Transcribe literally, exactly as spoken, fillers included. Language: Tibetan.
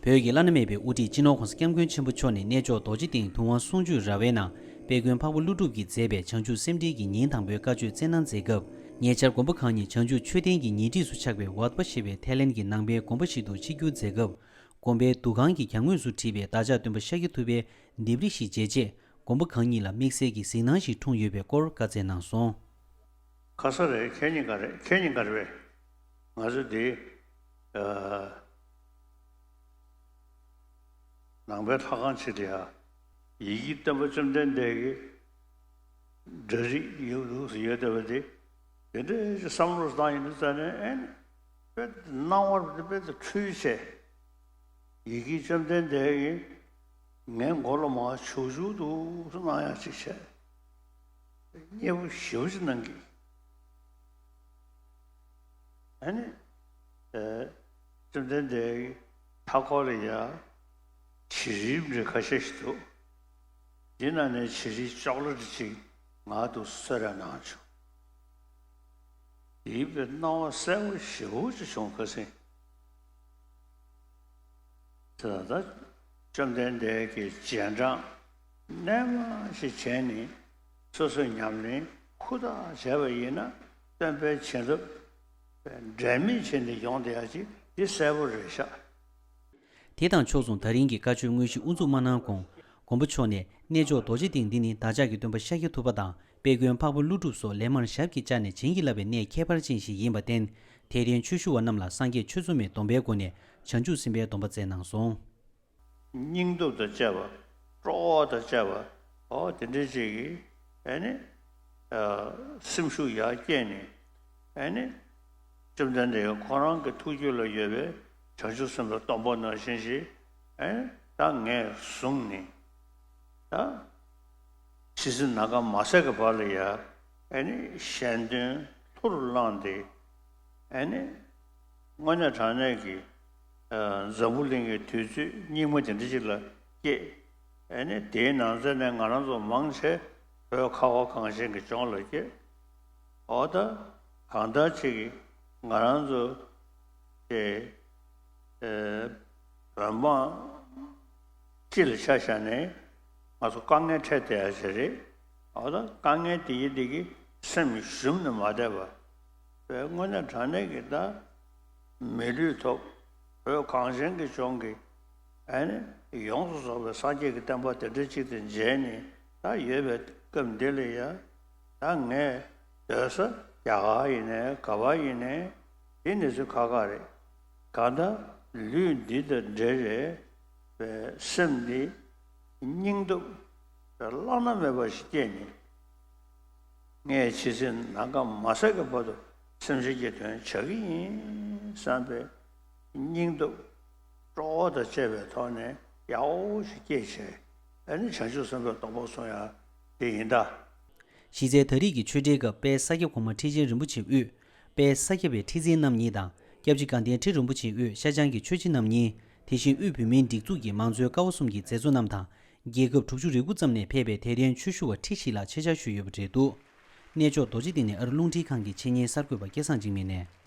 བོད་ཀྱི་བླ་ན་མེད་པའི་དབུ་ཁྲིད་སྤྱི་ནོར་༸གོང་ས་༸སྐྱབས་མགོན་ཆེན་པོ་མཆོག་ནས་གནས་མཆོག་རྡོ་རྗེ་གདན་དུས་དབང་གསུང་ཆོས་ར་བའི་ནང་དཔལ་མགོན་འཕགས་པ་ཀླུ་སྒྲུབ་ཀྱིས་མཛད་པའི་བྱང་ཆུབ་སེམས་འགྲེལ་གྱི་ཉིན་དང་པོའི་བཀའ་ཆོས་སྩལ་གནང་མཛད་སྐབས། ཉེ་ཆར་དགོན་པ་གང་ཉིད་བྱང་ཆུབ་མཆོད་རྟེན་གྱི་ཉེ་འཁྲིས་སུ་ཆགས་པའི་ཝཱ་ཏི་པ་ཞེས་པའི་ཐའི་ལེན་གྱི་ནང་པའི་དགོན་པ་ཞིག་ཏུ་ཆིབས་བསྒྱུར་མཛད་སྐབས། དགོན་པའི་འདུ་ཁང་གི་གྱང་ངོས་སུ་བྲིས་པའི་བདག་ཅག་སྟོན་པ་ཤཱཀྱ་ཐུབ་པའི་ལྡེབས་རིས་ཤིག་མཇལ་རྗེས། དགོན་པ་གང་ཉིད་ལ་དམིགས་བསལ་གྱི་གཟིགས་སྣང་ཞིག་འཁྲུངས་ཡོད་པའི་སྐོར་བཀའ་སྩལ་གནང་སོང་། ག་ས་རེད། ཁྱེད་གཉིས་ག་རེད། ཁྱེད་གཉིས་ག་རེད་པས། ང་ཚོ་འདི་ཨ་ནང་པའི་ལྷ་ཁང་ཆེ་དེ་ཡ། ཡི་གེ་སྟོན་པ་བཅོམ་ལྡན་འདས་ཀྱི་འདྲ་རིས་ཡོད་འདུག་ཟེར་ཡོད་བསྡད་པ་དེ། དེ་འདྲའི་བསམ་བློ་བཏང་ཡིན་དུས་ཙ་ནས། ཨེ་ནི་དཔེ་སྣང་བར་དཔེ་འཁྲུལ་བྱས། ཡི་གེ་བཅོམ་ལྡན་འདས་ཀྱིས་ངའི་མགོ་ལ་མར་བྱུག་བྱུག་འདུག་སེ་གནང་ཡག་ཅིག་བྱས། མཉེས་པོ་ཞེ་པོ་ཅིག་གནང་གི། ཨ་ནི། ཨེ། བཅོམ་ལྡན་འདས་ཀྱི་མཐའ་འཁོར་ལ་ཡ་བྱི་རིལ་འདྲ་ཁ་ཤས་ཤིག་འདུག་འདི་ནང་ནས་བྱི་རིལ་ཅོག་ལེ་ཊི་ཅིག་ང་ལ་གསོལ་རས་གནང་བྱུང་། དེའི་དཔེ་སྣང་བ་གསལ་པོ་ཞེ་པོ་ཅིག་བྱུང་། ཁ་སང་། དེ་ལ་ད་བཅོམ་ལྡན་འདས་ཀྱི་རྗེས་འབྲང་རྣལ་མ་ཞིག་བྱས་ནས། སོ་སོའི་ཉམས་ལེན་ཧུར་ཐག་བྱས་པ་ཡིན་ན། སྟོན་པའི་བྱིན་རླབས་འབྲལ་མེད་བྱས་ནས་ཡོང་བསྡད་ཡག་ཅིག་འདི་གསལ་པོ་རེད་ཤག་དེ་དང་ཕྱོགས་མཚུངས། ད་རིང་གི་བཀའ་ཆོས་དངོས་གཞི་དབུ་འཛུགས་མ་གནང་གོང་། མགོན་པོ་མཆོག་ནས་གནས་མཆོག་རྡོ་རྗེ་གདན་འདི་ནི་བདག་ཅག་གི་སྟོན་པ་ཤཱཀྱ་ཐུབ་པ་དང་དཔལ་མགོན་འཕགས་པ་ཀླུ་སྒྲུབ་སོགས་ལས་མར་ཞབས་ཀྱིས་བཅགས་ནས་བྱིན་གྱིས་བརླབས་པའི་གནས་ཁྱད་པར་ཅན་ཞིག་ཡིན་པར་བརྟེན། དད་ལྡན་ཆོས་ཞུ་བ་རྣམས་ལ་སངས་རྒྱས་ཆོས་ཚོད་མའི་སྡོམ་པའི་སྒོ་ནས་བྱང་ཆུབ་སེམས་དཔའི་སྡོམ་པ་སྩལ་གནང་སོང་། སྙིང་སྟོབས་དང་བཅས་པ། སྤྲོ་བ་དང་བཅས་པ། འོ་དེ་འདྲའི་ཅིག་གིས་ཨ་ནི་ཨ་སེམས་ཤུགས་ཡར་བསྐྱེད་ནས། ཨ་ནི་བཅོམ་ལྡན་འདས་ཁོ་རང་གི་ཐུགས་རྒྱུད་ལ་ཡོད་པའི་བྱང་ཆུབ་སེམས་དཔའི་སྡོམ་པ་ནང་བཞིན་ཞིག་ཨ་ནི་ད་ངས་བཟུང་ནས། ད་ཇི་སྲིད་ནམ་མཁའ་མ་ཟད་ཀྱི་བར་ལ་ཡ། ཨ་ནི་གཞན་དོན་ལྷུར་བླངས་ཏེ། ཨ་ནི་དངོས་གནས་དྲང་གནས་ཀྱི་ཨ་འཛམ་བུ་གླིང་གི་དུས་ཚོད་སྙིགས་མ་དེ་འདྲ་ཅིག་ལ་སྐྱེས། ཨ་ནི་དེའི་ནང་ཚན་ནས་ང་རང་ཚོ་མང་ཆེ་བོད་ཁ་བ་གངས་ཅན་གྱི་ལྗོངས་ལ་སྐྱེས། འོ་ད་གང་ལྟར་ཅིག་ང་རང་ཚོ་དེ་ཨེ་བོད་འབངས་སྤྱི་ལ་ཆ་བཞག་ནས་ང་ཚོ་དཀའ་ངལ་འཕྲད་བསྡད་ཡག་ཅིག་རེད། འོ་ད་དཀའ་ངལ་དེ་ཡི་དེ་གི་སེམས་ཞུམ་ནས་མ་བསྡད་པ། བོད་དངོས་གནས་དྲང་གནས་ཀྱི་ད་མི་ལུས་ཐོབ། བོད་གངས་ཅན་གྱི་ལྗོངས་ཀྱི་ཨ་ནི་ཡོངས་སུ་རྫོགས་པའི་སངས་རྒྱས་ཀྱི་བསྟན་པ་དེ་འདྲ་ཅིག་དང་མཇལ་ནས། ད་ཡོད་པའི་སྐབས་འདི་ལ་ཡ། ད་ངས་སྡོད་ས་རྒྱ་གར་ཡིན་ནའི་ག་པར་ཡིན་ནའི་དེ་གནས་ཚུལ་ཁག་ཁག་རེད། གང་ལྟར་ལུས་འདི་དང་འབྲེལ་བའི་སེམས་འདི་སྙིང་སྟོབས་བླ་ན་མེད་པ་ཞིག་སྐྱེས་ནས། ངས་ཇི་སྲིད་ནམ་མཁའ་མ་ཟད་ཀྱི་བར་དུ་སེམས་ཅན་གྱི་དོན་བྱ་གི་ཡིན་བསམ་པའི་སྙིང་སྟོབས་སྤྲོ་བ་དང་བཅས་པའི་ཐོག་ནས་ཡག་པོ་ཞིག་སྐྱེས་བྱས། ཨ་ནི་བྱང་ཆུབ་སེམས་དཔའི་སྡོམ་པ་སོང་ཡ་དེ་ཡིན་ད། གཞི་རྩའི་ད་རེས་ཀྱི་ཆོས་འབྲེལ་སྐབས་དཔལ་ས་སྐྱ་གོང་མ་ཁྲི་ཆེན་རིན་པོ་ཆེ་དབུས་དཔལ་ས་སྐྱ་པའི་ཁྲི་འཛིན་རྣམ་གཉིས་དང་། སྐྱབས་རྗེ་དགའ་ལྡན་ཁྲི་རིན་པོ་ཆེ་དབུས་ཤར་བྱང་གི་ཆོས་རྗེ་རྣམ་གཉིས། དེ་བཞིན་དབུས་བོད་མིའི་སྒྲིག་འཛུགས་ཀྱི་མང་གཙོའི་ཀ་བ་གསུམ་གྱི་མཛད་གཙོ་རྣམས་དང་། རྒྱལ་ཁབ་དྲུག་ཅུ་རེ་དགུ་ཙམ་ནས་ཕེབས་པའི་དད་ལྡན་ཆོས་ཞུ་བ་ཁྲི་བཞི་ལ་ཆེད་བཅར་ཞུས་ཡོད་པ་རེད་འདུག་གནས་མཆོག་རྡོ་རྗེ་གདན་ནས་ཨ་རི་རླུང་འཕྲིན་ཁང་གི་ཆེད་གཉེར་གསར་འགོད་པ་སྐལ་བཟང་འཇིགས་མེད་ནས།